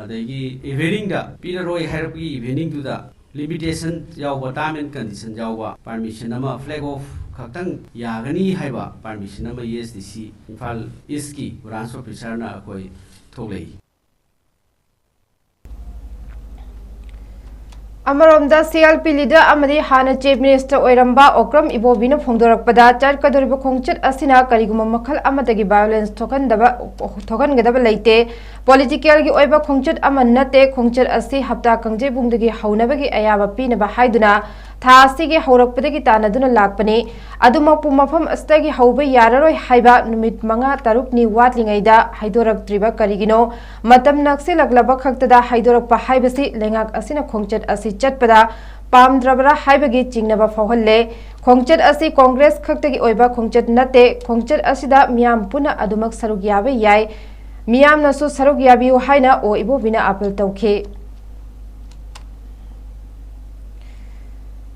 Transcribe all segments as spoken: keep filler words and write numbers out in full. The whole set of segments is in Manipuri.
ꯑꯗꯒꯤ ꯏꯚꯤꯅꯤꯡꯗ ꯄꯤꯔꯔꯣꯏ ꯍꯥꯏꯔꯛꯄꯒꯤ ꯏꯚꯤꯅꯤꯡꯗꯨꯗ ꯂꯤꯃꯤꯇꯦꯁꯟ ꯌꯥꯎꯕ, ꯇꯥꯔꯝ ꯑꯦꯟ ꯀꯟꯗꯤꯁꯟ ꯌꯥꯎꯕ ꯄꯥꯔꯃꯤꯁꯟ ꯑꯃ, ꯐ꯭ꯂꯦꯛ ꯑꯣꯐ ꯈꯛꯇꯪ ꯌꯥꯒꯅꯤ ꯍꯥꯏꯕ ꯄꯥꯔꯃꯤꯁꯟ ꯑꯃ ꯌꯨ ꯑꯦꯁ ꯗꯤ ꯁꯤ ꯏꯝꯐꯥꯜ ꯏꯁꯀꯤ ꯕ꯭ꯔꯥꯟꯁ ꯑꯣꯐꯤꯁꯥꯔꯅ ꯑꯩꯈꯣꯏ ꯊꯣꯛꯂꯛꯏ꯫ ꯑꯃꯔꯣꯝꯗ, ꯁꯤ ꯑꯦꯜ ꯄꯤ ꯂꯤꯗꯔ ꯑꯃꯗꯤ ꯍꯥꯟꯅ ꯆꯤꯐ ꯃꯤꯅꯤꯁꯇꯔ ꯑꯣꯏꯔꯝꯕ ꯑꯣꯀ꯭ꯔꯝ ꯏꯕꯣꯕꯤꯅ ꯐꯣꯡꯗꯣꯔꯛꯄꯗ, ꯆꯠꯀꯗꯧꯔꯤꯕ ꯈꯣꯡꯆꯠ ꯑꯁꯤꯅ ꯀꯔꯤꯒꯨꯝꯕ ꯃꯈꯜ ꯑꯃꯠꯇꯒꯤ ꯚꯥꯏꯑꯣꯂꯦꯟꯁ ꯊꯣꯛꯍꯟꯗꯕ, ꯊꯣꯛꯍꯟꯒꯗꯕ ꯂꯩꯇꯦ꯫ ꯄꯣꯂꯤꯇꯤꯀꯦꯜꯒꯤ ꯑꯣꯏꯕ ꯈꯣꯡꯆꯠ ꯑꯃ ꯅꯠꯇꯦ꯫ ꯈꯣꯡꯆꯠ ꯑꯁꯤ ꯍꯞꯇꯥ ꯀꯥꯡꯖꯩꯕꯨꯡꯗꯒꯤ ꯍꯧꯅꯕꯒꯤ ꯑꯌꯥꯕ ꯄꯤꯅꯕ ꯍꯥꯏꯗꯨꯅ ꯊꯥ ꯑꯁꯤꯒꯤ ꯍꯧꯔꯛꯄꯗꯒꯤ ꯇꯥꯟꯅꯗꯨꯅ ꯂꯥꯛꯄꯅꯤ꯫ ꯑꯗꯨꯃꯛꯄꯨ ꯃꯐꯝ ꯑꯁꯤꯗꯒꯤ ꯍꯧꯕ ꯌꯥꯔꯔꯣꯏ ꯍꯥꯏꯕ ꯅꯨꯃꯤꯠ ꯃꯉꯥ ꯇꯔꯨꯛꯅꯤ ꯋꯥꯠꯂꯤꯉꯩꯗ ꯍꯥꯏꯗꯣꯔꯛꯇ꯭ꯔꯤꯕ ꯀꯔꯤꯒꯤꯅꯣ? ꯃꯇꯝ ꯅꯛꯁꯤꯜꯂꯛꯂꯕ ꯈꯛꯇꯗ ꯍꯥꯏꯗꯣꯔꯛꯄ ꯍꯥꯏꯕꯁꯤ ꯂꯩꯉꯥꯛ ꯑꯁꯤꯅ ꯈꯣꯡꯆꯠ ꯑꯁꯤ ꯆꯠꯄꯗ ꯄꯥꯝꯗ꯭ꯔꯕ꯭ꯔꯥ ꯍꯥꯏꯕꯒꯤ ꯆꯤꯡꯅꯕ ꯐꯥꯎꯍꯜꯂꯦ꯫ ꯈꯣꯡꯆꯠ ꯑꯁꯤ ꯀꯣꯡꯒ꯭ꯔꯦꯁ ꯈꯛꯇꯒꯤ ꯑꯣꯏꯕ ꯈꯣꯡꯆꯠ ꯅꯠꯇꯦ꯫ ꯈꯣꯡꯆꯠ ꯑꯁꯤꯗ ꯃꯤꯌꯥꯝ ꯄꯨꯟꯅ ꯑꯗꯨꯃꯛ ꯁꯔꯨꯛ ꯌꯥꯕ ꯌꯥꯏ꯫ ꯃꯤꯌꯥꯝꯅꯁꯨ ꯁꯔꯨꯛ ꯌꯥꯕꯤꯌꯨ ꯍꯥꯏꯅ ꯑꯣ ꯏꯕꯣꯕꯤꯅ ꯑꯥꯄꯤꯜ ꯇꯧꯈꯤ꯫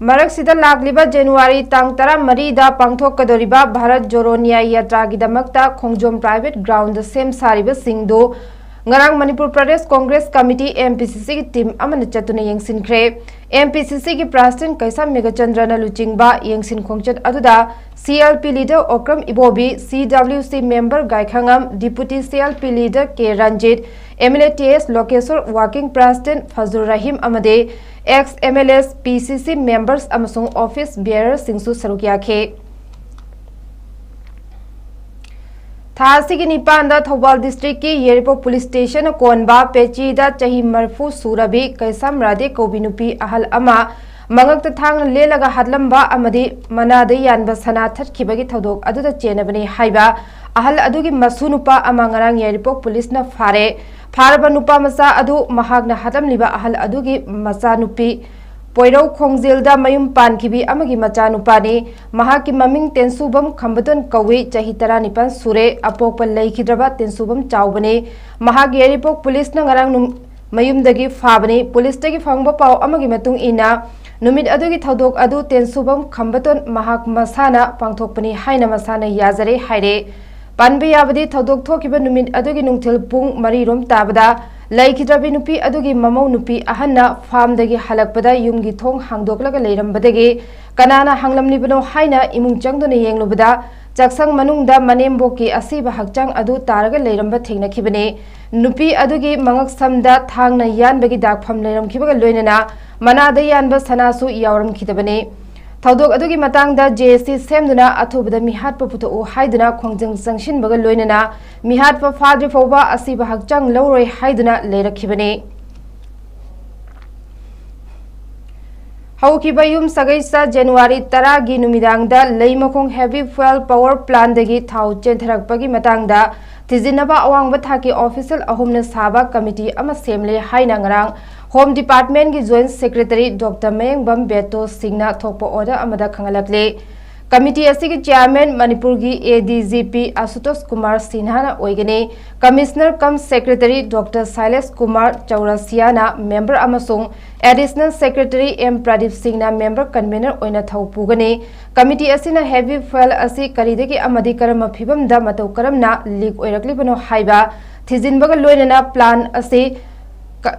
ꯃꯔꯛꯁꯤꯗ ꯂꯥꯛꯂꯤꯕ ꯖꯅꯋꯥꯔꯤ ꯇꯥꯡ ꯇꯔꯥꯃꯔꯤꯗ ꯄꯥꯡꯊꯣꯛꯀꯗꯧꯔꯤꯕ ꯚꯥꯔꯠ ꯖꯣꯔꯣ ꯅ꯭ꯌꯥꯌ ꯌꯥꯇ꯭ꯔꯥꯒꯤꯗꯃꯛꯇ ꯈꯣꯡꯖꯣꯝ ꯄ꯭ꯔꯥꯏꯚꯦꯠ ꯒ꯭ꯔꯥꯎꯟꯗ ꯁꯦꯝ ꯁꯥꯔꯤꯕꯁꯤꯡꯗꯨ ꯉꯔꯥꯡ Manipur Pradesh Congress committee, M P ꯁꯤ ꯁꯤꯒꯤ ꯇꯤꯝ ꯑꯃꯅ ꯆꯠꯇꯨꯅ ꯌꯦꯡꯁꯤꯟꯈ꯭ꯔꯦ꯫ ꯑꯦꯝ ꯄꯤ ꯁꯤ ꯁꯤꯒꯤ ꯄ꯭ꯔꯁꯤꯗꯦꯟꯠ ꯀꯩꯁꯥꯝ ꯃꯦꯘꯆꯟꯗ꯭ꯔꯅ ꯂꯨꯆꯤꯡꯕ ꯌꯦꯡꯁꯤꯟ ꯈꯣꯡꯆꯠ ꯑꯗꯨꯗ C L P leader Okram Ibobi, C W C member Gaikhangam, deputy C L P leader K Ranjit, M L A T S Lokeshwar, working president Fazur Rahim ꯑꯃꯗꯤ ex M L As, P C C members ꯑꯃꯁꯨꯡ ꯑꯣꯐꯤꯁ ꯕꯤꯌꯔꯔꯁꯤꯡꯁꯨ ꯁꯔꯨꯛ ꯌꯥꯈꯤ꯫ ꯊꯥ ꯑꯁꯤꯒꯤ ꯅꯤꯄꯥꯟꯗ ꯊꯧꯕꯥꯜ ꯗꯤꯁꯇ꯭ꯔꯤꯛꯀꯤ ꯌꯥꯏꯔꯤꯄꯣꯛ ꯄꯨꯂꯤꯁ ꯁ꯭ꯇꯦꯁꯟꯅ ꯀꯣꯟꯕ ꯄꯦꯆꯤꯗ ꯆꯍꯤ ꯃꯔꯤꯐꯨ ꯁꯨꯔꯕꯤ ꯀꯩꯁꯥꯝ ꯔꯥꯙꯦ ꯀꯧꯕꯤ ꯅꯨꯄꯤ ꯑꯍꯜ ꯑꯃ ꯃꯉꯛꯇ ꯊꯥꯡꯅ ꯂꯦꯜꯂꯒ ꯍꯥꯠꯂꯝꯕ ꯑꯃꯗꯤ ꯃꯅꯥꯗ ꯌꯥꯟꯕ ꯁꯅꯥ ꯊꯠꯈꯤꯕꯒꯤ ꯊꯧꯗꯣꯛ ꯑꯗꯨꯗ ꯆꯦꯟꯅꯕꯅꯤ ꯍꯥꯏꯕ ꯑꯍꯜ ꯑꯗꯨꯒꯤ ꯃꯁꯨ ꯅꯨꯄꯥ ꯑꯃ ꯉꯔꯥꯡ ꯌꯥꯏꯔꯤꯄꯣꯛ ꯄꯨꯂꯤꯁꯅ ꯐꯥꯔꯦ꯫ ꯐꯥꯔꯕ ꯅꯨꯄꯥ ꯃꯆꯥ ꯑꯗꯨ ꯃꯍꯥꯛꯅ ꯍꯥꯠꯂꯝꯂꯤꯕ ꯑꯍꯜ ꯑꯗꯨꯒꯤ ꯃꯆꯥꯅꯨꯄꯤ ꯄꯣꯏꯔꯧ ꯈꯣꯡꯖꯦꯜꯗ ꯃꯌꯨꯝ ꯄꯥꯟꯈꯤꯕꯤ ꯑꯃꯒꯤ ꯃꯆꯥꯅꯨꯄꯥꯅꯤ꯫ ꯃꯍꯥꯛꯀꯤ ꯃꯃꯤꯡ ꯇꯦꯟꯁꯨꯕꯝ ꯈꯝꯕꯇꯣꯟ ꯀꯧꯏ, ꯆꯍꯤ ꯇꯔꯥꯅꯤꯄꯥꯟ ꯁꯨꯔꯦ꯫ ꯑꯄꯣꯛꯄ ꯂꯩꯈꯤꯗ꯭ꯔꯕ ꯇꯦꯟꯁꯨꯕꯝ ꯆꯥꯎꯕꯅꯤ꯫ ꯃꯍꯥꯛ ꯌꯥꯏꯔꯤꯄꯣꯛ ꯄꯨꯂꯤꯁꯅ ꯉꯔꯥꯡ ꯅꯨꯡ-, ꯃꯌꯨꯝꯗꯒꯤ ꯐꯥꯕꯅꯤ꯫ ꯄꯨꯂꯤꯁꯇꯒꯤ ꯐꯪꯕ ꯄꯥꯎ ꯑꯃꯒꯤ ꯃꯇꯨꯡ ꯏꯟꯅ, ꯅꯨꯃꯤꯠ ꯑꯗꯨꯒꯤ ꯊꯧꯗꯣꯛ ꯑꯗꯨ ꯇꯦꯟꯁꯨꯕꯝ ꯈꯝꯕꯇꯣꯟ ꯃꯍꯥꯛ ꯃꯁꯥꯅ ꯄꯥꯡꯊꯣꯛꯄꯅꯤ ꯍꯥꯏꯅ ꯃꯁꯥꯅ ꯌꯥꯖꯔꯦ ꯍꯥꯏꯔꯦ꯫ ꯄꯟꯕ ꯌꯥꯕꯗꯤ, ꯊꯧꯗꯣꯛ ꯊꯣꯛꯈꯤꯕ ꯅꯨꯃꯤꯠ ꯑꯗꯨꯒꯤ ꯅꯨꯡꯊꯤꯜ ꯄꯨꯡ ꯃꯔꯤ ꯔꯣꯝ ꯇꯥꯕꯗ ꯂꯩꯈꯤꯗ꯭ꯔꯕꯤ ꯅꯨꯄꯤ ꯑꯗꯨꯒꯤ ꯃꯃꯧ ꯅꯨꯄꯤ ꯑꯍꯟꯅ ꯐꯥꯔꯝꯗꯒꯤ ꯍꯜꯂꯛꯄꯗ ꯌꯨꯝꯒꯤ ꯊꯣꯡ ꯍꯥꯡꯗꯣꯛꯂꯒ ꯂꯩꯔꯝꯕꯗꯒꯤ ꯀꯅꯥꯅ ꯍꯥꯡꯂꯝꯂꯤꯕꯅꯣ ꯍꯥꯏꯅ ꯏꯃꯨꯡ ꯆꯪꯗꯨꯅ ꯌꯦꯡꯂꯨꯕꯗ ꯆꯥꯛꯁꯪ ꯃꯅꯨꯡꯗ ꯃꯅꯦꯝꯕꯣꯛꯀꯤ ꯑꯁꯤꯕ ꯍꯛꯆꯥꯡ ꯑꯗꯨ ꯇꯥꯔꯒ ꯂꯩꯔꯝꯕ ꯊꯦꯡꯅꯈꯤꯕꯅꯤ꯫ ꯅꯨꯄꯤ ꯑꯗꯨꯒꯤ ꯃꯉꯛꯁꯝꯗ ꯊꯥꯡꯅ ꯌꯥꯟꯕꯒꯤ ꯗꯥꯛꯐꯝ ꯂꯩꯔꯝꯈꯤꯕꯒ ꯂꯣꯏꯅꯅ ꯃꯅꯥꯗ ꯌꯥꯟꯕ ꯁꯅꯥꯁꯨ ꯌꯥꯎꯔꯝꯈꯤꯗꯕꯅꯤ꯫ ꯊꯧꯗꯣꯛ ꯑꯗꯨꯒꯤ ꯃꯇꯥꯡꯗ ꯖꯦ ꯑꯦꯁ ꯁꯤ ꯁꯦꯝꯗꯨꯅ ꯑꯊꯨꯕꯗ ꯃꯤꯍꯥꯠꯄ ꯄꯨꯊꯣꯛꯎ ꯍꯥꯏꯗꯨꯅ ꯈꯣꯡꯖꯪ ꯆꯪꯁꯤꯟꯕꯒ ꯂꯣꯏꯅꯅ ꯃꯤꯍꯥꯠꯄ ꯐꯥꯗ꯭ꯔꯤ ꯐꯥꯎꯕ ꯑꯁꯤꯕ ꯍꯛꯆꯥꯡ ꯂꯧꯔꯣꯏ ꯍꯥꯏꯗꯨꯅ ꯂꯩꯔꯛꯈꯤꯕꯅꯤ꯫ ꯍꯧꯈꯤꯕ ꯌꯨꯝ ꯁꯒꯩꯁ ꯖꯅꯋꯥꯔꯤ ꯇꯔꯥꯒꯤ ꯅꯨꯃꯤꯗꯥꯡꯗ ꯂꯩꯃꯈꯣꯡ ꯍꯦꯚꯤ ꯐ꯭ꯌꯨꯑꯦꯜ ꯄꯋꯔ ꯄ꯭ꯂꯥꯟꯗꯒꯤ ꯊꯥꯎ ꯆꯦꯟꯊꯔꯛꯄꯒꯤ ꯃꯇꯥꯡꯗ ꯊꯤꯖꯤꯟꯅꯕ ꯑꯋꯥꯡꯕ ꯊꯥꯛꯀꯤ ꯑꯣꯐꯤꯁꯤꯌꯦꯜ ꯑꯍꯨꯝꯅ ꯁꯥꯕ ꯀꯃꯤꯇꯤ ꯑꯃ ꯁꯦꯝꯂꯦ ꯍꯥꯏꯅ ꯉꯔꯥꯡ ꯍꯣꯝ ꯗꯤꯄꯥꯔꯠꯃꯦꯟꯒꯤ ꯖꯣꯏꯟꯠ ꯁꯦꯀ꯭ꯔꯦꯇꯔꯤ ꯗꯣꯛꯇꯔ ꯃꯌꯦꯡꯕꯝ ꯕꯦꯇꯣ ꯁꯤꯡꯅ ꯊꯣꯛꯄ ꯑꯣꯔꯗꯔ ꯑꯃꯗ ꯈꯪꯍꯜꯂꯛꯂꯤ꯫ ꯀꯃꯤꯇꯤ ꯑꯁꯤꯒꯤ ꯆꯦꯌꯔꯃꯦꯟ ꯃꯅꯤꯄꯨꯔꯒꯤ ꯑꯦ ꯗꯤ ꯖꯤ ꯄꯤ ꯑꯁꯨꯇꯣꯁ ꯀꯨꯃꯥꯔ ꯁꯤꯟꯍꯥꯅ ꯑꯣꯏꯒꯅꯤ꯫ ꯀꯃꯤꯁꯅꯔ ꯀꯝ ꯁꯦꯀ꯭ꯔꯦꯇꯔꯤ ꯗꯣꯛꯇꯔ ꯁꯥꯏꯂꯦꯁ ꯀꯨꯃꯥꯔ ꯆꯧꯔꯁꯤꯌꯥꯅ ꯃꯦꯝꯕꯔ ꯑꯃꯁꯨꯡ ꯑꯦꯗꯤꯁꯅꯦꯜ ꯁꯦꯀ꯭ꯔꯦꯇꯔꯤ ꯑꯦꯝ ꯄ꯭ꯔꯗꯤꯞ ꯁꯤꯡꯅ ꯃꯦꯝꯕꯔ ꯀꯟꯚꯤꯅꯔ ꯑꯣꯏꯅ ꯊꯧ ꯄꯨꯒꯅꯤ꯫ ꯀꯃꯤꯇꯤ ꯑꯁꯤꯅ ꯍꯦꯚꯤ ꯐ꯭ꯌꯨꯑꯦꯜ ꯑꯁꯤ ꯀꯔꯤꯗꯒꯤ ꯑꯃꯗꯤ ꯀꯔꯝꯕ ꯐꯤꯚꯝꯗ ꯃꯇꯧ ꯀꯔꯝꯅ ꯂꯤꯛ ꯑꯣꯏꯔꯛꯂꯤꯕꯅꯣ ꯍꯥꯏꯕ ꯊꯤꯖꯤꯟꯕꯒ ꯂꯣꯏꯅꯅ ꯄ꯭ꯂꯥꯟ ꯑꯁꯤ ꯀ-,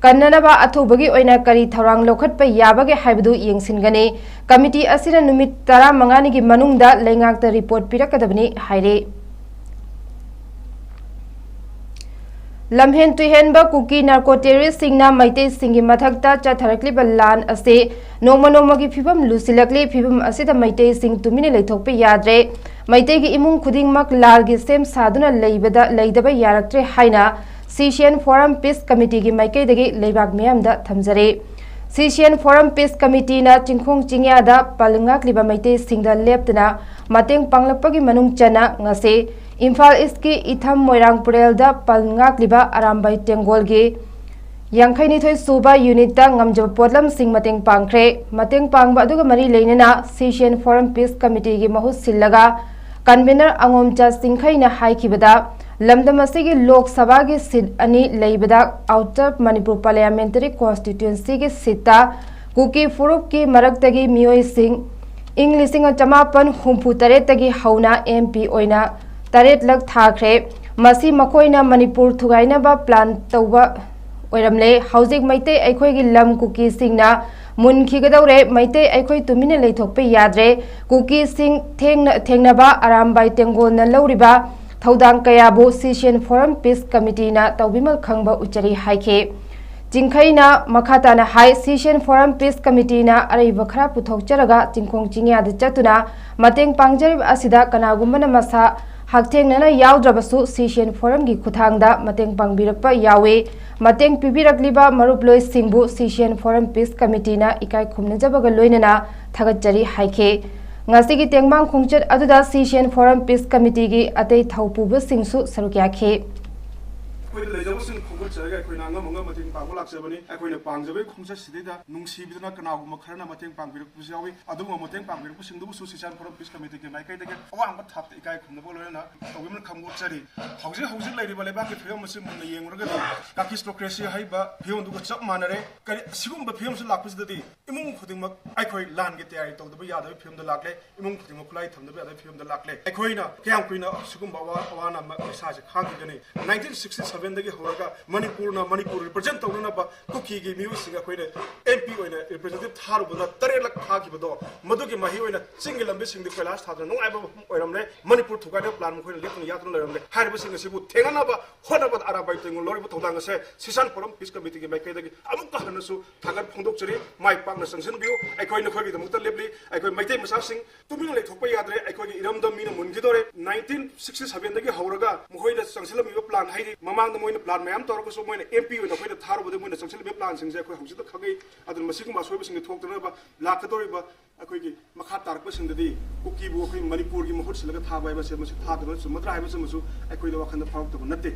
ꯀꯟꯅꯅꯕ ꯑꯊꯨꯕꯒꯤ ꯑꯣꯏꯅ ꯀꯔꯤ ꯊꯧꯔꯥꯡ ꯂꯧꯈꯠꯄ ꯌꯥꯕꯒꯦ ꯍꯥꯏꯕꯗꯨ ꯌꯦꯡꯁꯤꯟꯒꯅꯤ꯫ ꯀꯃꯤꯇꯤ ꯑꯁꯤꯅ ꯅꯨꯃꯤꯠ ꯇꯔꯥꯃꯉꯥꯅꯤꯒꯤ ꯃꯅꯨꯡꯗ ꯂꯩꯉꯥꯛꯇ ꯔꯤꯄꯣꯔꯠ ꯄꯤꯔꯛꯀꯗꯕꯅꯤ ꯍꯥꯏꯔꯤ꯫ ꯂꯝꯍꯦꯟ ꯇꯨꯍꯦꯟꯕ ꯀꯨꯀꯤ ꯅꯥꯔꯀꯣ ꯇꯦꯔꯣꯔꯤꯁꯁꯤꯡꯅ ꯃꯩꯇꯩꯁꯤꯡꯒꯤ ꯃꯊꯛꯇ ꯆꯠꯊꯔꯛꯂꯤꯕ ꯂꯥꯟ ꯑꯁꯤ ꯅꯣꯡꯃ ꯅꯣꯡꯃꯒꯤ ꯐꯤꯕꯝ ꯂꯨꯁꯤꯜꯂꯛꯂꯤ꯫ ꯐꯤꯕꯝ ꯑꯁꯤꯗ ꯃꯩꯇꯩꯁꯤꯡ ꯇꯨꯃꯤꯟꯅ ꯂꯩꯊꯣꯛꯄ ꯌꯥꯗ꯭ꯔꯦ꯫ ꯃꯩꯇꯩꯒꯤ ꯏꯃꯨꯡ ꯈꯨꯗꯤꯡꯃꯛ ꯂꯥꯜꯒꯤ ꯁꯦꯝ ꯁꯥꯗꯨꯅ ꯂꯩꯕꯗ, ꯂꯩꯗꯕ ꯌꯥꯔꯛꯇ꯭ꯔꯦ ꯍꯥꯏꯅ ꯁꯤꯁꯤꯑꯦꯟ ꯐꯣꯔꯝ ꯄꯤꯁ ꯀꯃꯤꯇꯤꯒꯤ ꯃꯥꯏꯀꯩꯗꯒꯤ ꯂꯩꯕꯥꯛ ꯃꯤꯌꯥꯝꯗ ꯊꯝꯖꯔꯤ꯫ ꯁꯤꯁꯤꯑꯦꯟ ꯐꯣꯔꯝ ꯄꯤꯁ ꯀꯃꯤꯇꯤꯅ ꯆꯤꯡꯈꯣꯡ ꯆꯤꯡꯌꯥꯗ ꯄꯜ ꯉꯥꯛꯂꯤꯕ ꯃꯩꯇꯩꯁꯤꯡꯗ ꯂꯦꯞꯇꯅ ꯃꯇꯦꯡ ꯄꯥꯡꯂꯛꯄꯒꯤ ꯃꯅꯨꯡ ꯆꯟꯅ ꯉꯁꯤ ꯏꯝꯐꯥꯜ ꯏꯁꯀꯤ ꯏꯊꯝ ꯃꯣꯏꯔꯥꯡ ꯄꯨꯔꯦꯜꯗ ꯄꯜ ꯉꯥꯛꯂꯤꯕ ꯑꯔꯥꯝꯕꯥꯏ ꯇꯦꯡꯒꯣꯜꯒꯤ ꯌꯥꯡꯈꯩꯅꯤꯊꯣꯏ ꯁꯨꯕ ꯌꯨꯅꯤꯠꯇ ꯉꯝꯖꯕ ꯄꯣꯠꯂꯝꯁꯤꯡ ꯃꯇꯦꯡ ꯄꯥꯡꯈ꯭ꯔꯦ꯫ ꯃꯇꯦꯡ ꯄꯥꯡꯕ ꯑꯗꯨꯒ ꯃꯔꯤ ꯂꯩꯅꯅ ꯁꯤꯁꯤꯑꯦꯟ ꯐꯣꯔꯝ ꯄꯤꯁ ꯀꯃꯤꯇꯤꯒꯤ ꯃꯍꯨꯠ ꯁꯤꯜꯂꯒ ꯀꯟꯚꯤꯅꯔ ꯑꯉꯣꯝꯆꯥ ꯆꯤꯡꯈꯩꯅ ꯍꯥꯏꯈꯤꯕꯗ, ꯂꯝꯗꯝ ꯑꯁꯤꯒꯤ ꯂꯣꯛ ꯁꯚꯥꯒꯤ ꯁꯤꯠ ꯑꯅꯤ ꯂꯩꯕꯗ ꯑꯥꯎꯇꯔ ꯃꯅꯤꯄꯨꯔ ꯄꯥꯔꯂꯤꯌꯥꯃꯦꯟꯇꯔꯤ ꯀꯣꯟꯁꯇꯤꯇ꯭ꯋꯦꯟꯁꯤꯒꯤ ꯁꯤꯠꯇ ꯀꯨꯀꯤ ꯐꯨꯔꯨꯞꯀꯤ ꯃꯔꯛꯇꯒꯤ ꯃꯤꯑꯣꯏꯁꯤꯡ ꯏꯪ ꯂꯤꯁꯤꯡ ꯑꯃ ꯆꯃꯥꯄꯟ ꯍꯨꯝꯐꯨ ꯇꯔꯦꯠꯇꯒꯤ ꯍꯧꯅ ꯑꯦꯝ ꯄꯤ ꯑꯣꯏꯅ ꯇꯔꯦꯠꯂꯛ ꯊꯥꯈ꯭ꯔꯦ꯫ ꯃꯁꯤ ꯃꯈꯣꯏꯅ ꯃꯅꯤꯄꯨꯔ ꯊꯨꯒꯥꯏꯅꯕ ꯄ꯭ꯂꯥꯟ ꯇꯧꯕ ꯑꯣꯏꯔꯝꯂꯦ꯫ ꯍꯧꯖꯤꯛ ꯃꯩꯇꯩ ꯑꯩꯈꯣꯏꯒꯤ ꯂꯝ ꯀꯨꯀꯤꯁꯤꯡꯅ ꯃꯨꯟꯈꯤꯒꯗꯧꯔꯦ꯫ ꯃꯩꯇꯩ ꯑꯩꯈꯣꯏ ꯇꯨꯃꯤꯟꯅ ꯂꯩꯊꯣꯛꯄ ꯌꯥꯗ꯭ꯔꯦ꯫ ꯀꯨꯀꯤꯁꯤꯡ ꯊꯦꯡꯅ ꯊꯦꯡꯅꯕ ꯑꯔꯥꯝꯕꯥꯏ ꯇꯦꯡꯒꯣꯜꯅ ꯂꯧꯔꯤꯕ ꯊꯧꯗꯥꯡ ꯀꯌꯥꯕꯨ ꯁꯤꯁꯤꯑꯦꯟ ꯐꯣꯔꯝ ꯄꯤꯁ ꯀꯃꯤꯇꯤꯅ ꯇꯧꯕꯤꯃꯜ ꯈꯪꯕ ꯎꯠꯆꯔꯤ ꯍꯥꯏꯈꯤ꯫ ꯆꯤꯡꯈꯩꯅ ꯃꯈꯥ ꯇꯥꯅ ꯍꯥꯏ, ꯁꯤꯁꯤꯑꯦꯟ ꯐꯣꯔꯝ ꯄꯤꯁ ꯀꯃꯤꯇꯤꯅ ꯑꯔꯩꯕ ꯈꯔ ꯄꯨꯊꯣꯛꯆꯔꯒ ꯆꯤꯡꯈꯣꯡ ꯆꯤꯡꯌꯥꯗ ꯆꯠꯇꯨꯅ ꯃꯇꯦꯡ ꯄꯥꯡꯖꯔꯤꯕ ꯑꯁꯤꯗ ꯀꯅꯥꯒꯨꯝꯕꯅ ꯃꯁꯥ ꯍꯛꯊꯦꯡꯅꯅ ꯌꯥꯎꯗ꯭ꯔꯕꯁꯨ ꯁꯤꯁꯤꯑꯦꯟ ꯐꯣꯔꯝꯒꯤ ꯈꯨꯠꯊꯥꯡꯗ ꯃꯇꯦꯡ ꯄꯥꯡꯕꯤꯔꯛꯄ ꯌꯥꯎꯏ꯫ ꯃꯇꯦꯡ ꯄꯤꯕꯤꯔꯛꯂꯤꯕ ꯃꯔꯨꯞꯂꯣꯏꯁꯤꯡꯕꯨ ꯁꯤꯁꯤꯑꯦꯟ ꯐꯣꯔꯝ ꯄꯤꯁ ꯀꯃꯤꯇꯤꯅ ꯏꯀꯥꯏ ꯈꯨꯝꯅꯖꯕꯒ ꯂꯣꯏꯅꯅ ꯊꯥꯒꯠꯆꯔꯤ ꯍꯥꯏꯈꯤ꯫ ꯉꯁꯤꯒꯤ ꯇꯦꯡꯕꯥꯡ ꯈꯣꯡꯆꯠ ꯑꯗꯨꯗ ꯁꯤꯁꯤꯑꯦꯟ ꯐꯣꯔꯝ ꯄꯤꯁ ꯀꯃꯤꯇꯤꯒꯤ ꯑꯇꯩ ꯊꯧꯄꯨꯕꯁꯤꯡꯁꯨ ꯁꯔꯨꯛ ꯌꯥꯈꯤ꯫ ꯑꯩꯈꯣꯏꯗ ꯂꯩꯖꯕꯁꯤꯡ ꯈꯣꯝꯒꯠꯆꯔꯒ ꯑꯩꯈꯣꯏꯅ ꯑꯉꯝ ꯑꯉꯝ ꯃꯇꯦꯡ ꯄꯥꯡꯕ ꯂꯥꯛꯆꯕꯅꯤ꯫ ꯑꯩꯈꯣꯏꯅ ꯄꯥꯡꯖꯕꯒꯤ ꯈꯣꯡꯆꯠꯁꯤꯗꯩꯗ ꯅꯨꯡꯁꯤꯕꯤꯗꯨꯅ ꯀꯅꯥꯒꯨꯝꯕ ꯈꯔꯅ ꯃꯇꯦꯡ ꯄꯥꯡꯕꯤꯔꯛꯄꯁꯨ ꯌꯥꯎꯏ꯫ ꯑꯗꯨꯒꯨꯝꯕ ꯃꯇꯦꯡ ꯄꯥꯡꯕꯤꯔꯛꯄꯁꯤꯡꯗꯨꯕꯨꯁꯨ ꯁꯤꯁꯤꯑꯦꯟ ꯐꯣꯔꯝ ꯄꯤꯁ ꯀꯃꯤꯇꯤꯒꯤ ꯃꯥꯏꯀꯩꯗꯒꯤ ꯑꯋꯥꯡꯕ ꯊꯥꯛꯇ ꯏꯀꯥꯏ ꯈꯨꯝꯅꯕ ꯂꯣꯏꯅꯅ ꯇꯧꯕꯤꯃꯜ ꯈꯪꯕ ꯎꯠꯆꯔꯤ꯫ ꯍꯧꯖꯤꯛ ꯍꯧꯖꯤꯛ ꯂꯩꯔꯤꯕ ꯂꯩꯕꯥꯛꯀꯤ ꯐꯤꯕꯝ ꯑꯁꯤ ꯃꯨꯟꯅ ꯌꯦꯡꯂꯨꯔꯒꯗꯤ ꯀꯥꯀꯤꯁꯇꯣꯀ꯭ꯔꯦꯁꯤ ꯍꯥꯏꯕ ꯐꯤꯕꯝꯗꯨꯒ ꯆꯞ ꯃꯥꯟꯅꯔꯦ꯫ ꯀꯔꯤ ꯑꯁꯤꯒꯨꯝꯕ ꯐꯤꯕꯝꯁꯤ ꯂꯥꯛꯄꯁꯤꯗꯗꯤ ꯏꯃꯨꯡ ꯈꯨꯗꯤꯡꯃꯛ ꯑꯩꯈꯣꯏ ꯂꯥꯟꯒꯤ ꯇꯌꯥꯔꯤ ꯇꯧꯗꯕ ꯌꯥꯗꯕꯒꯤ ꯐꯤꯕꯝꯗ ꯂꯥꯛꯂꯦ꯫ ꯏꯃꯨꯡ ꯈꯨꯗꯤꯡꯃꯛ ꯈꯨꯠꯂꯥꯏ ꯊꯝꯗꯕ ꯌꯥꯗꯕꯒꯤ ꯐꯤꯕꯝꯗ ꯂꯥꯛꯂꯦ꯫ ꯑꯩꯈꯣꯏꯅ ꯀꯌꯥꯝ ꯀꯨꯏꯅ ꯁꯤꯒꯨꯝꯕ ꯑꯋꯥ ꯑꯋꯥꯅ ꯃ- ꯃꯩꯁꯥꯁꯦ ꯈꯥꯡꯈꯤꯒꯅꯤ? ꯅꯥꯏꯟꯇꯤꯟ ꯁꯤꯛꯁꯇꯤ ꯁꯚꯦꯟꯗꯒꯤ ꯍꯧꯔꯒ ꯃꯅꯤꯄꯨꯔꯅ ꯃꯅꯤꯄꯨꯔ ꯔꯤꯄ꯭ꯔꯖꯦꯟ ꯇꯧꯅꯅꯕ ꯀꯨꯀꯤꯒꯤ ꯃꯤꯑꯣꯏꯁꯤꯡ ꯑꯩꯈꯣꯏꯅ ꯑꯦꯝ ꯄꯤ ꯑꯣꯏꯅ ꯔꯤꯄ꯭ꯔꯖꯦꯟꯇꯦꯇꯤꯚ ꯊꯥꯔꯨꯕꯗ ꯇꯔꯦꯠꯂꯛ ꯊꯥꯈꯤꯕꯗꯣ, ꯃꯗꯨꯒꯤ ꯃꯍꯩ ꯑꯣꯏꯅ ꯆꯤꯡꯒꯤ ꯂꯝꯕꯤꯁꯤꯡꯗꯤ ꯀꯣꯏꯂꯥꯁ ꯊꯥꯗꯨꯅ ꯅꯨꯡꯉꯥꯏꯕ ꯃꯐꯝ ꯑꯣꯏꯔꯝꯂꯦ꯫ ꯃꯅꯤꯄꯨꯔ ꯊꯨꯒꯥꯏꯅꯕ ꯄ꯭ꯂꯥꯟ ꯃꯈꯣꯏꯅ ꯂꯦꯞꯇꯅ ꯌꯥꯗꯨꯅ ꯂꯩꯔꯝꯂꯦ꯫ ꯍꯥꯏꯔꯤꯕꯁꯤꯡ ꯑꯁꯤꯕꯨ ꯊꯦꯡꯅꯅꯕ ꯍꯣꯠꯅꯕꯗ ꯑꯔꯥꯝꯕꯥꯏ ꯇꯦꯡꯒꯣꯜ ꯂꯧꯔꯤꯕ ꯊꯧꯗꯥꯡ ꯑꯁꯦ ꯁꯤꯁꯤꯑꯦꯟ ꯐꯣꯔꯝ ꯄꯤꯁ ꯀꯃꯤꯇꯤꯒꯤ ꯃꯥꯏꯀꯩꯗꯒꯤ ꯑꯃꯨꯛꯀ ꯍꯟꯅꯁꯨ ꯊꯥꯒꯠ ꯐꯣꯡꯗꯣꯛꯆꯔꯤ꯫ ꯃꯥꯏ ꯄꯥꯛꯅ ꯆꯪꯁꯤꯟꯕꯤꯌꯨ꯫ ꯑꯩꯈꯣꯏ ꯅꯈꯣꯏꯒꯤꯗꯃꯛꯇ ꯂꯦꯞꯂꯤ꯫ ꯑꯩꯈꯣꯏ ꯃꯩꯇꯩ ꯃꯆꯥꯁꯤꯡ ꯇꯨꯃꯤꯟꯅ ꯂꯩꯊꯣꯛꯄ ꯌꯥꯗ꯭ꯔꯦ꯫ ꯑꯩꯈꯣꯏꯒꯤ ꯏꯔꯝꯗꯝ ꯃꯤꯅ ꯃꯨꯟꯈꯤꯗꯣꯔꯦ꯫ ꯅꯥꯏꯟꯇꯤꯟ ꯁꯤꯛꯁꯇꯤ ꯁꯚꯦꯟꯗꯒꯤ ꯍꯧꯔꯒ ꯃꯈꯣꯏꯅ ꯆꯪꯁꯤꯜꯂꯝꯃꯤꯕ ꯄ꯭ꯂꯥꯟ, ꯍꯥꯏꯗꯤ ꯃꯃꯥꯡꯗ ꯃꯣꯏꯅ ꯄ꯭ꯂꯥꯟ ꯃꯌꯥꯝ ꯇꯧꯔꯒꯁꯨ ꯃꯣꯏꯅ ꯑꯦꯝ ꯄꯤ ꯑꯣꯏꯅ ꯑꯩꯈꯣꯏꯗ ꯊꯥꯔꯨꯕꯗ ꯃꯣꯏꯅ ꯆꯪꯁꯤꯜꯂꯝꯃꯤꯕ ꯄ꯭ꯂꯥꯟꯁꯤꯡꯁꯦ ꯑꯩꯈꯣꯏ ꯍꯧꯖꯤꯛꯇ ꯈꯪꯉꯤ꯫ ꯑꯗꯨꯅ ꯃꯁꯤꯒꯨꯝꯕ ꯑꯁꯣꯏꯕꯁꯤꯡꯁꯦ ꯊꯣꯛꯇꯅꯕ ꯂꯥꯛꯀꯗꯧꯔꯤꯕ ꯑꯩꯈꯣꯏꯒꯤ ꯃꯈꯥ ꯇꯥꯔꯛꯄꯁꯤꯡꯗꯗꯤ ꯀꯨꯀꯤꯕꯨ ꯑꯩꯈꯣꯏ ꯃꯅꯤꯄꯨꯔꯒꯤ ꯃꯍꯨꯠ ꯁꯤꯜꯂꯒ ꯊꯥꯕ ꯍꯥꯏꯕꯁꯦ ꯃꯁꯤ ꯊꯥꯗꯕꯅ ꯆꯨꯝꯃꯗ꯭ꯔꯥ ꯍꯥꯏꯕꯁꯤꯃꯁꯨ ꯑꯩꯈꯣꯏꯗ ꯋꯥꯈꯜꯗ ꯐꯥꯎꯔꯛꯇꯕ ꯅꯠꯇꯦ꯫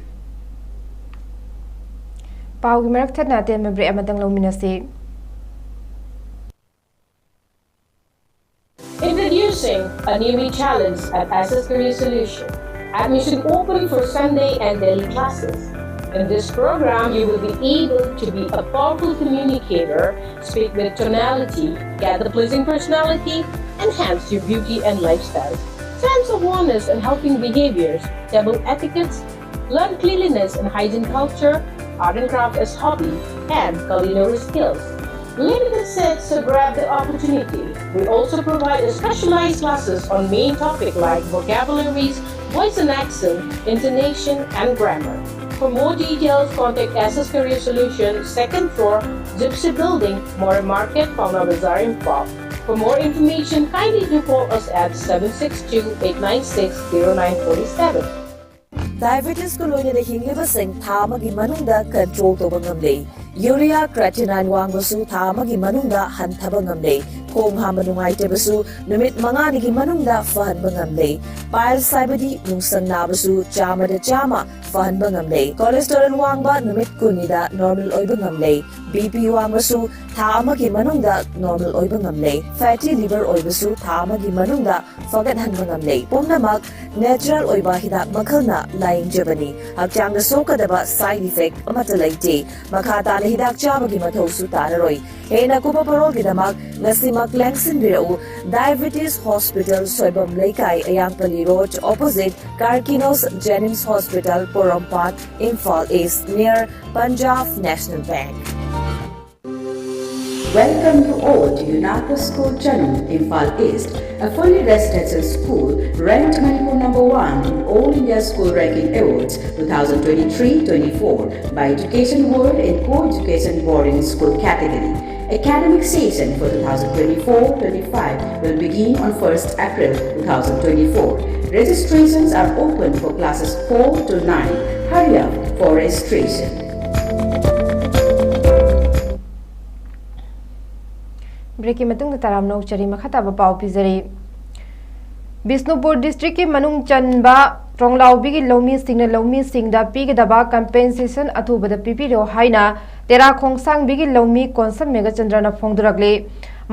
ꯄꯥꯎꯒꯤ ꯃꯔꯛ ꯊꯠꯅ ꯑꯇꯦꯟꯕ ꯕ꯭ꯔꯦꯛ ꯑꯃꯇꯪ ꯂꯧꯃꯤꯟꯅꯁꯤ꯫ Introducing a new challenge at Access Career Solution. Admission open for Sunday and daily classes. In this program, you will be able to be a powerful communicator, speak with tonality, get the pleasing personality, enhance your beauty and lifestyle. Friends awareness and helping behaviors, table etiquettes, learn cleanliness and hygiene culture, art and craft as hobby, and culinary skills. Limited seats, so grab the opportunity. We also provide specialized classes on main topic like vocabularies, voice and accent, intonation, and grammar. For more details, contact S S Career Solution, second floor, Gypsy Building, More Market, Paona Bazaar, Imphal. For more information, kindly do call us at seven six two, eight nine six, zero nine four seven. Diabetes ꯀ ꯂꯣꯏꯅꯅ ꯍꯤꯡꯂꯤꯕꯁꯤꯡ ꯊꯥ ꯑꯃꯒꯤ ꯃꯅꯨꯡꯗ control ꯇꯧꯕ ꯉꯝꯂꯦ꯫ Urea creatinine ꯋꯥꯡꯕꯁꯨ ꯊꯥ ꯑꯃꯒꯤ ꯃꯅꯨꯡꯗ ꯍꯟꯊꯕ ꯉꯝꯂꯦ꯫ ꯈꯣꯡ ꯍꯥꯝꯕ ꯅꯨꯡꯉꯥꯏꯇꯕꯁꯨ ꯅꯨꯃꯤꯠ ꯃꯉꯥꯅꯤꯒꯤ ꯃꯅꯨꯡꯗ ꯐꯍꯟꯕ ꯉꯝꯂꯦ꯫ Piles ꯍꯥꯏꯕꯗꯤ ꯅꯨꯡꯁꯪ ꯅꯥꯕꯁꯨ ꯆꯥꯝꯃꯗ ꯆꯥꯝꯃ ꯐꯍꯟꯕ ꯉꯝꯂꯦ꯫ Cholesterol ꯋꯥꯡꯕ ꯅꯨꯃꯤꯠ ꯀꯨꯟꯅꯤꯗ normal ꯑꯣꯏꯕ ꯉꯝꯂꯦ꯫ B P ꯋꯥꯡꯕꯁꯨ ꯊꯥ ꯑꯃꯒꯤ ꯃꯅꯨꯡꯗ normal ꯑꯣꯏꯕ ꯉꯝꯂꯦ꯫ Fatty liver ꯑꯣꯏꯕꯁꯨ ꯊꯥ ꯑꯃꯒꯤ ꯃꯅꯨꯡꯗ ꯐꯒꯠꯍꯟꯕ ꯉꯝꯂꯦ꯫ ꯄꯨꯝꯅꯃꯛ natural ꯑꯣꯏꯕ ꯍꯤꯗꯥꯛ ꯃꯈꯜꯅ ꯂꯥꯌꯦꯡꯖꯕꯅꯤ꯫ ꯍꯛꯆꯥꯡꯗ ꯁꯣꯛꯀꯗꯕ side effect ꯑꯃꯠꯇ ꯂꯩꯇꯦ꯫ ꯃꯈꯥ ꯇꯥꯅ ꯍꯤꯗꯥꯛ ꯆꯥꯕꯒꯤ ꯃꯊꯧꯁꯨ ꯇꯥꯔꯔꯣꯏ꯫ ꯍꯦꯟꯅ ꯀꯨꯞꯄ ꯄꯔꯣꯜꯒꯤꯗꯃꯛ ꯉꯁꯤꯃꯛ ꯂꯦꯡꯁꯤꯟꯕꯤꯔꯛꯎ꯫ Diabetes Hospital, ꯁꯣꯏꯕꯝ ꯂꯩꯀꯥꯏ, ꯑꯌꯥꯡꯄꯜꯂꯤ Road, opposite Karkinos Jenims Hospital, Porompat, Imphal East, near Punjab National Bank. Welcome you all to UNACO School Chanung, Imphal East, a fully residential school ranked Manipur number one in All India School Ranking Awards two thousand twenty-three twenty-four by Education World in Co-Education Boarding School category. Academic session for two thousand twenty-four twenty-five will begin on first April two thousand twenty-four. Registrations are open for classes four to nine. Hurry up for registration. Break ꯀꯤ ꯃꯇꯨꯡꯗ ꯇꯔꯥꯝꯅ ꯑꯣꯛꯆꯔꯤ꯫ ꯃꯈꯥ ꯇꯥꯕ ꯄꯥꯎ ꯄꯤꯖꯔꯤ꯫ ꯕꯤꯁꯅꯨꯄꯨꯔ district ꯀꯤ ꯃꯅꯨꯡ ꯆꯟꯕ ꯇ꯭ꯔꯣꯡꯂꯥꯎꯕꯤꯒꯤ ꯂꯧꯃꯤꯁꯤꯡꯅ ꯂꯧꯃꯤꯁꯤꯡꯗ ꯄꯤꯒꯗꯕ compensation ꯑꯊꯨꯕꯗ ꯄꯤꯕꯤꯔꯣ ꯍꯥꯏꯅ ꯇꯦꯔꯥ ꯈꯣꯡꯁꯥꯡꯕꯤꯒꯤ ꯂꯧꯃꯤ ꯀꯣꯟꯁꯝ ꯃꯦꯘꯆꯟꯗ꯭ꯔꯅ ꯐꯣꯡꯗꯣꯔꯛꯂꯤ꯫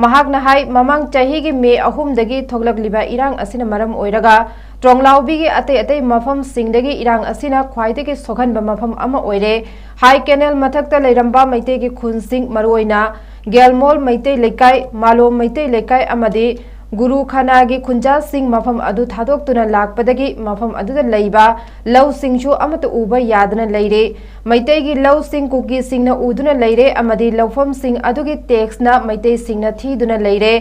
ꯃꯍꯥꯛꯅ ꯍꯥꯏ, ꯃꯃꯥꯡ ꯆꯍꯤꯒꯤ ꯃꯦ ꯑꯍꯨꯝꯗꯒꯤ ꯊꯣꯛꯂꯛꯂꯤꯕ ꯏꯔꯥꯡ ꯑꯁꯤꯅ ꯃꯔꯝ ꯑꯣꯏꯔꯒ ꯇ꯭ꯔꯣꯡꯂꯥꯎꯕꯤꯒꯤ ꯑꯇꯩ ꯑꯇꯩ ꯃꯐꯝꯁꯤꯡꯗꯒꯤ ꯏꯔꯥꯡ ꯑꯁꯤꯅ ꯈ꯭ꯋꯥꯏꯗꯒꯤ ꯁꯣꯛꯍꯟꯕ ꯃꯐꯝ ꯑꯃ ꯑꯣꯏꯔꯦ꯫ ꯍꯥꯏ ꯀꯦꯅꯦꯜ ꯃꯊꯛꯇ ꯂꯩꯔꯝꯕ ꯃꯩꯇꯩꯒꯤ ꯈꯨꯟꯁꯤꯡ, ꯃꯔꯨꯑꯣꯏꯅ ꯒꯦꯜꯃꯣꯜ ꯃꯩꯇꯩ ꯂꯩꯀꯥꯏ, ꯃꯥꯂꯣꯝ ꯃꯩꯇꯩ ꯂꯩꯀꯥꯏ ꯑꯃꯗꯤ ꯒꯨꯔꯨ ꯈꯅꯥꯒꯤ ꯈꯨꯟꯖꯥꯁꯤꯡ ꯃꯐꯝ ꯑꯗꯨ ꯊꯥꯗꯣꯛꯇꯨꯅ ꯂꯥꯛꯄꯗꯒꯤ ꯃꯐꯝ ꯑꯗꯨꯗ ꯂꯩꯕ ꯂꯧꯁꯤꯡꯁꯨ ꯑꯃꯠꯇ ꯎꯕ ꯌꯥꯗꯅ ꯂꯩꯔꯦ꯫ ꯃꯩꯇꯩꯒꯤ ꯂꯧꯁꯤꯡ ꯀꯨꯀꯤꯁꯤꯡꯅ ꯎꯗꯨꯅ ꯂꯩꯔꯦ ꯑꯃꯗꯤ ꯂꯧꯐꯝꯁꯤꯡ ꯑꯗꯨꯒꯤ ꯇꯦꯛꯁꯅ ꯃꯩꯇꯩꯁꯤꯡꯅ ꯊꯤꯗꯨꯅ ꯂꯩꯔꯦ꯫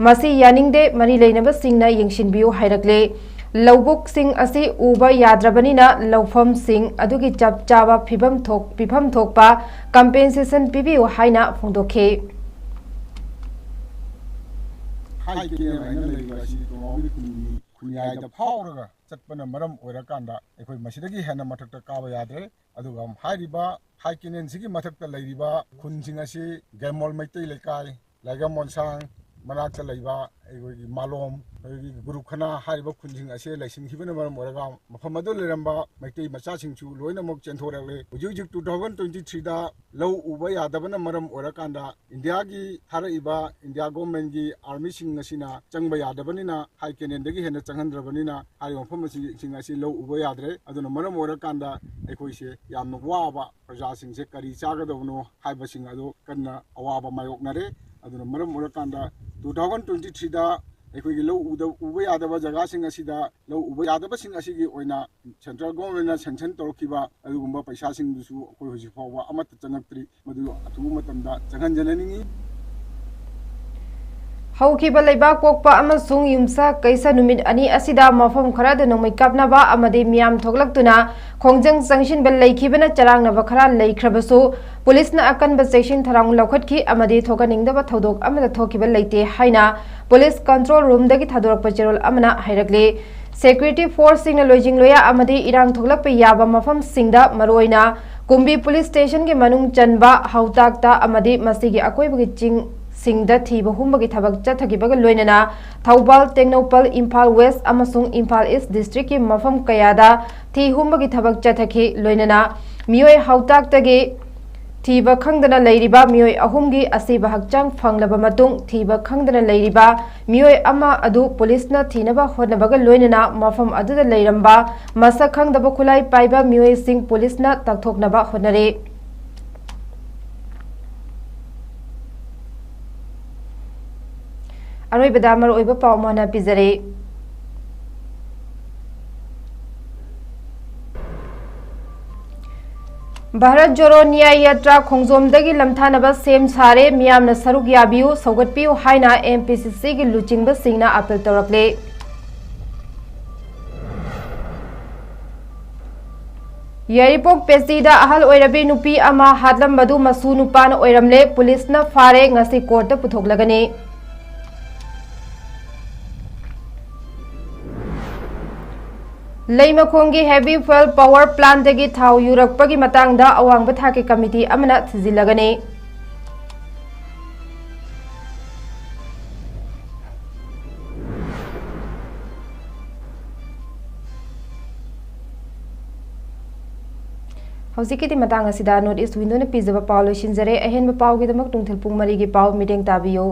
ꯃꯁꯤ ꯌꯥꯅꯤꯡꯗꯦ, ꯃꯔꯤ ꯂꯩꯅꯕꯁꯤꯡꯅ ꯌꯦꯡꯁꯤꯟꯕꯤꯌꯨ ꯍꯥꯏꯔꯛꯂꯦ꯫ ꯂꯧꯕꯨꯛꯁꯤꯡ ꯑꯁꯤ ꯎꯕ ꯌꯥꯗ꯭ꯔꯕꯅꯤꯅ ꯂꯧꯐꯝꯁꯤꯡ ꯑꯗꯨꯒꯤ ꯆꯞ ꯆꯥꯕ ꯐꯤꯕꯝ ꯊꯣꯛ-, ꯄꯤꯐꯝ ꯊꯣꯛꯄ compensation ꯄꯤꯕꯤꯌꯨ ꯍꯥꯏꯅ ꯐꯣꯡꯗꯣꯛꯈꯤ꯫ ꯍꯥꯏ ꯀꯦꯅꯦꯜ ꯍꯥꯏꯅ ꯂꯩꯔꯤꯕ ꯑꯁꯤ ꯇꯣꯉꯥꯎꯕꯤ ꯈꯨꯟꯒꯤ ꯈꯨꯟꯌꯥꯏꯗ ꯐꯥꯎꯔꯒ ꯆꯠꯄꯅ ꯃꯔꯝ ꯑꯣꯏꯔꯀꯥꯟꯗ ꯑꯩꯈꯣꯏ ꯃꯁꯤꯗꯒꯤ ꯍꯦꯟꯅ ꯃꯊꯛꯇ ꯀꯥꯕ ꯌꯥꯗ꯭ꯔꯦ꯫ ꯑꯗꯨꯒ ꯍꯥꯏꯔꯤꯕ ꯍꯥꯏ ꯀꯦꯅꯦꯜꯁꯤꯒꯤ ꯃꯊꯛꯇ ꯂꯩꯔꯤꯕ ꯈꯨꯟꯁꯤꯡ ꯑꯁꯤ ꯒꯦꯃꯣꯜ ꯃꯩꯇꯩ ꯂꯩꯀꯥꯏ, ꯂꯥꯏꯒ ꯃꯣꯟꯁꯥꯡ ꯃꯅꯥꯛꯇ ꯂꯩꯕ ꯑꯩꯈꯣꯏꯒꯤ ꯃꯥꯂꯣꯝ, ꯑꯩꯈꯣꯏꯒꯤ ꯒꯨꯔꯨꯈꯅꯥ ꯍꯥꯏꯔꯤꯕ ꯈꯨꯟꯁꯤꯡ ꯑꯁꯤ ꯂꯩꯁꯤꯟꯈꯤꯕꯅ ꯃꯔꯝ ꯑꯣꯏꯔꯒ ꯃꯐꯝ ꯑꯗꯨ ꯂꯩꯔꯝꯕ ꯃꯩꯇꯩ ꯃꯆꯥꯁꯤꯡꯁꯨ ꯂꯣꯏꯅꯃꯛ ꯆꯦꯟꯊꯣꯔꯛꯂꯦ꯫ ꯍꯧꯖꯤꯛ ꯍꯧꯖꯤꯛ two thousand twenty three ꯗ ꯂꯧ ꯎꯕ ꯌꯥꯗꯕꯅ ꯃꯔꯝ ꯑꯣꯏꯔꯀꯥꯟꯗ ꯏꯟꯗꯤꯌꯥꯒꯤ ꯊꯥꯔꯛꯏꯕ ꯏꯟꯗꯤꯌꯥ ꯒꯣꯔꯃꯦꯟꯒꯤ ꯑꯥꯔꯃꯤꯁꯤꯡ ꯑꯁꯤꯅ ꯆꯪꯕ ꯌꯥꯗꯕꯅꯤꯅ ꯍꯥꯏ ꯀꯦꯅꯦꯜꯗꯒꯤ ꯍꯦꯟꯅ ꯆꯪꯍꯟꯗ꯭ꯔꯕꯅꯤꯅ ꯍꯥꯏꯔꯤꯕ ꯃꯐꯝ ꯑꯁꯤꯁꯤꯡ ꯑꯁꯤ ꯂꯧ ꯎꯕ ꯌꯥꯗ꯭ꯔꯦ꯫ ꯑꯗꯨꯅ ꯃꯔꯝ ꯑꯣꯏꯔꯀꯥꯟꯗ ꯑꯩꯈꯣꯏꯁꯦ ꯌꯥꯝꯅ ꯋꯥꯕ, ꯄ꯭ꯔꯖꯥꯁꯤꯡꯁꯦ ꯀꯔꯤ ꯆꯥꯒꯗꯕꯅꯣ ꯍꯥꯏꯕꯁꯤꯡ ꯑꯗꯨ ꯀꯟꯅ ꯑꯋꯥꯕ ꯃꯥꯌꯣꯛꯅꯔꯦ꯫ ꯑꯗꯨꯅ ꯃꯔꯝ ꯑꯣꯏꯔꯀꯥꯟꯗ two thousand twenty three ꯗ ꯑꯩꯈꯣꯏꯒꯤ ꯂꯧ ꯎꯗ-, ꯎꯕ ꯌꯥꯗꯕ ꯖꯒꯥꯁꯤꯡ ꯑꯁꯤꯗ ꯂꯧ ꯎꯕ ꯌꯥꯗꯕꯁꯤꯡ ꯑꯁꯤꯒꯤ ꯑꯣꯏꯅ ꯁꯦꯟꯇ꯭ꯔꯦꯜ ꯒꯣꯔꯃꯦꯟꯅ ꯁꯦꯡꯁꯟ ꯇꯧꯔꯛꯈꯤꯕ ꯑꯗꯨꯒꯨꯝꯕ ꯄꯩꯁꯥꯁꯤꯡꯗꯨꯁꯨ ꯑꯩꯈꯣꯏ ꯍꯧꯖꯤꯛ ꯐꯥꯎꯕ ꯑꯃꯠꯇ ꯆꯪꯉꯛꯇ꯭ꯔꯤ꯫ ꯃꯗꯨ ꯑꯊꯨꯕ ꯃꯇꯝꯗ ꯆꯪꯍꯟꯖꯅꯅꯤꯡꯏ꯫ ꯍꯧꯈꯤꯕ ꯂꯩꯕꯥꯛ ꯄꯣꯛꯄ ꯑꯃꯁꯨꯡ ꯌꯨꯝꯁꯥ ꯀꯩꯁꯥ ꯅꯨꯃꯤꯠ ꯑꯅꯤ ꯑꯁꯤꯗ ꯃꯐꯝ ꯈꯔꯗ ꯅꯣꯡꯃꯩ ꯀꯥꯞꯅꯕ ꯑꯃꯗꯤ ꯃꯤꯌꯥꯝ ꯊꯣꯛꯂꯛꯇꯨꯅ ꯈꯣꯡꯖꯪ ꯆꯪꯁꯤꯟꯕ ꯂꯩꯈꯤꯕꯅ ꯆꯔꯥꯡꯅꯕ ꯈꯔ ꯂꯩꯈ꯭ꯔꯕꯁꯨ, ꯄꯨꯂꯤꯁꯅ ꯑꯀꯟꯕ ꯆꯦꯛꯁꯤꯟ ꯊꯧꯔꯥꯡ ꯂꯧꯈꯠꯈꯤ ꯑꯃꯗꯤ ꯊꯣꯛꯍꯟꯅꯤꯡꯗꯕ ꯊꯧꯗꯣꯛ ꯑꯃꯠꯇ ꯊꯣꯛꯈꯤꯕ ꯂꯩꯇꯦ ꯍꯥꯏꯅ ꯄꯨꯂꯤꯁ ꯀꯟꯇ꯭ꯔꯣꯜ ꯔꯨꯝꯗꯒꯤ ꯊꯥꯗꯣꯔꯛꯄ ꯆꯦꯔꯣꯜ ꯑꯃꯅ ꯍꯥꯏꯔꯛꯂꯤ꯫ ꯁꯦꯀ꯭ꯌꯨꯔꯤꯇꯤ ꯐꯣꯔꯁꯁꯤꯡꯅ ꯂꯣꯏꯖꯤꯡ ꯂꯣꯌꯥ ꯑꯃꯗꯤ ꯏꯔꯥꯡ ꯊꯣꯛꯂꯛꯄ ꯌꯥꯕ ꯃꯐꯝꯁꯤꯡꯗ, ꯃꯔꯨꯑꯣꯏꯅ ꯀꯨꯝꯕꯤ ꯄꯨꯂꯤꯁ ꯁ꯭ꯇꯦꯁꯟꯒꯤ ꯃꯅꯨꯡ ꯆꯟꯕ ꯍꯥꯎꯇꯥꯛꯇ ꯑꯃꯗꯤ ꯃꯁꯤꯒꯤ ꯑꯀꯣꯏꯕꯒꯤ ꯆꯤꯡꯁꯤꯡꯗ ꯊꯤꯕ ꯍꯨꯝꯕꯒꯤ ꯊꯕꯛ ꯆꯠꯊꯈꯤꯕꯒ ꯂꯣꯏꯅꯅ ꯊꯧꯕꯥꯜ, ꯇꯦꯡꯅꯧꯄꯜ, ꯏꯝꯐꯥꯜ ꯋꯦꯁ ꯑꯃꯁꯨꯡ ꯏꯝꯐꯥꯜ ꯏꯁ ꯗꯤꯁꯇ꯭ꯔꯤꯛꯀꯤ ꯃꯐꯝ ꯀꯌꯥꯗ ꯊꯤ ꯍꯨꯝꯕꯒꯤ ꯊꯕꯛ ꯆꯠꯊꯈꯤ꯫ ꯂꯣꯏꯅꯅ ꯃꯤꯑꯣꯏ ꯍꯥꯎꯇꯥꯛꯇꯒꯤ ꯊꯤꯕ ꯈꯪꯗꯅ ꯂꯩꯔꯤꯕ ꯃꯤꯑꯣꯏ ꯑꯍꯨꯝꯒꯤ ꯑꯁꯤꯕ ꯍꯛꯆꯥꯡ ꯐꯪꯂꯕ ꯃꯇꯨꯡ, ꯊꯤꯕ ꯈꯪꯗꯅ ꯂꯩꯔꯤꯕ ꯃꯤꯑꯣꯏ ꯑꯃ ꯑꯗꯨ ꯄꯨꯂꯤꯁꯅ ꯊꯤꯅꯕ ꯍꯣꯠꯅꯕꯒ ꯂꯣꯏꯅꯅ ꯃꯐꯝ ꯑꯗꯨꯗ ꯂꯩꯔꯝꯕ ꯃꯁꯛ ꯈꯪꯗꯕ ꯈꯨꯠꯂꯥꯏ ꯄꯥꯏꯕ ꯃꯤꯑꯣꯏꯁꯤꯡ ꯄꯨꯂꯤꯁꯅ ꯇꯛꯊꯣꯛꯅꯕ ꯍꯣꯠꯅꯔꯤ꯫ ꯑꯔꯣꯏꯕꯗ ꯃꯔꯨꯑꯣꯏꯕ ꯄꯥꯎ ꯑꯃ ꯍꯥꯟꯅ ꯄꯤꯖꯔꯤ꯫ ꯚꯥꯔꯠ ꯖꯣꯔꯣ ꯅ꯭ꯌꯥꯌ ꯌꯥꯇ꯭ꯔꯥ ꯈꯣꯡꯖꯣꯝꯗꯒꯤ ꯂꯝꯊꯥꯅꯕ ꯁꯦꯝ ꯁꯥꯔꯦ, ꯃꯤꯌꯥꯝꯅ ꯁꯔꯨꯛ ꯌꯥꯕꯤꯌꯨ, ꯁꯧꯒꯠꯄꯤꯌꯨ ꯍꯥꯏꯅ ꯑꯦꯝ ꯄꯤ ꯁꯤ ꯁꯤꯒꯤ ꯂꯨꯆꯤꯡꯕꯁꯤꯡꯅ ꯑꯥꯄꯤꯜ ꯇꯧꯔꯛꯂꯦ꯫ ꯌꯥꯏꯔꯤꯄꯣꯛ ꯄꯦꯁꯤꯗ ꯑꯍꯜ ꯑꯣꯏꯔꯕꯤ ꯅꯨꯄꯤ ꯑꯃ ꯍꯥꯠꯂꯝꯕꯗꯨ ꯃꯁꯨ ꯅꯨꯄꯥꯅ ꯑꯣꯏꯔꯝꯂꯦ꯫ ꯄꯨꯂꯤꯁꯅ ꯐꯥꯔꯦ, ꯉꯁꯤ ꯀꯣꯔꯠꯇ ꯄꯨꯊꯣꯛꯂꯒꯅꯤ꯫ ꯂꯩꯃꯈꯣꯡꯒꯤ ꯍꯦꯚꯤ ꯐ꯭ꯌꯨꯜ ꯄꯥꯋꯔ ꯄ꯭ꯂꯥꯟꯗꯒꯤ ꯊꯥꯎ ꯌꯨꯔꯛꯄꯒꯤ ꯃꯇꯥꯡꯗ ꯑꯋꯥꯡꯕ ꯊꯥꯛꯀꯤ ꯀꯃꯤꯇꯤ ꯑꯃꯅ ꯊꯤꯖꯤꯜꯂꯒꯅꯤ꯫ ꯍꯧꯖꯤꯛꯀꯤꯗꯤ ꯃꯇꯥꯡ ꯑꯁꯤꯗ ꯅꯣꯔꯠ ꯏꯁ ꯋꯤꯟꯗꯣꯅ ꯄꯤꯖꯕ ꯄꯥꯎ ꯂꯣꯏꯁꯤꯟꯖꯔꯦ꯫ ꯑꯍꯦꯟꯕ ꯄꯥꯎꯒꯤꯗꯃꯛ ꯅꯨꯡꯊꯤꯜ ꯄꯨꯡ ꯃꯔꯤꯒꯤ ꯄꯥꯎ ꯃꯤꯠꯌꯦꯡ ꯇꯥꯕꯤꯌꯨ꯫